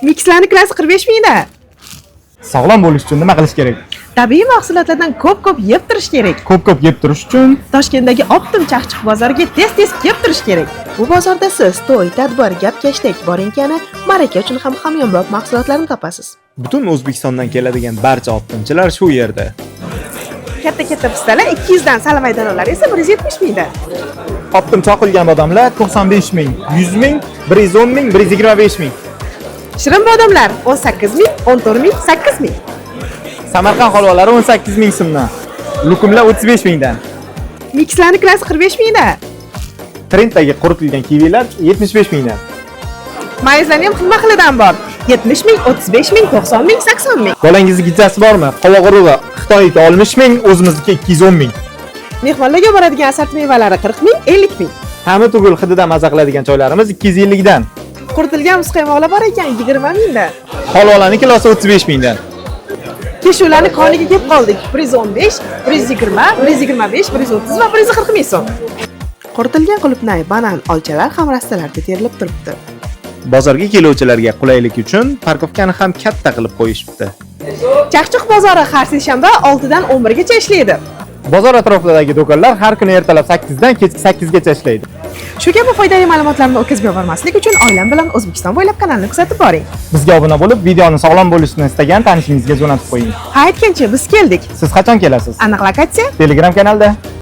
Mikslarni kilosi 45 mingdan. Sog'lom bo'lish uchun nima qilish kerak? Tabiiy mahsulotlardan ko'p-ko'p yeb turish kerak. Ko'p-ko'p yeb turish uchun Toshkentdagi Optim Chaqchiq bozoriga tez-tez kelib turish kerak. Bu bozorda siz to'y, tadbir, gap-kashtak, borinkani ma'raka uchun ham hamyonbop mahsulotlarni topasiz. Butun O'zbekistondan keladigan barcha optimchilar shu yerda. Katta-katta pistalar 200 dan, salamay donalari esa 170 mingdan. Optim choqilgan bodomlar 95 ming, 100 ming, 110 ming, 125 ming. Shirin bodomlar 18 ming, 14 ming, 8 ming. Samarqand holvalari 18 ming so'mdan. Lukumlar 35 mingdan. Mikslarni kilosi 45 mingdan. Trenddagi quritilgan kivilar 75 mingdan. Mayizlarni ham xilma xilidan bor. 70 ming, 35 ming, 90 ming, 80 ming. Bolangizni gijjasi bormi? Qovoq urug'i Xitoyniki 60 ming, o'zimizniki 210 ming. Mehmonlarga boradigan assorti mevalari 40 ming, 50 ming. Ta'mi tugul hididan maza qiladigan choylarimiz 250 dan. Quritilgan muzqaymoqlar bor ekan 20 mingdan. Holvalarning kilosi 35 mingdan. Keshuvlarni koniga kelib qoldik. 115, 120, 125, 130 va 140 ming so'm. Quritilgan qulupnay, banan, olchalar ham rastalarda terilib turibdi. Bozorga keluvchilarga qulaylik uchun parkovkani ham katta qilib qo'yishibdi. Chaqchiq bozori har seshanba 6 dan 11 gacha ishlaydi. Bozor atrofidagi do'konlar har kuni ertalab 8 dan kechki 8 gacha ishlaydi. Shu kabi foydali ma'lumotlarni o'tkazib yubormaslik uchun oilam bilan O'zbekiston bo'ylab kanalni kuzatib boring. Bizga obuna bo'lib, videoni sog'lom bo'lishini istagan tanishingizga jo'natib qo'ying. Ha, aytgancha, biz keldik. Siz qachon kelasiz? Aniq lokatsiya Telegram kanalda.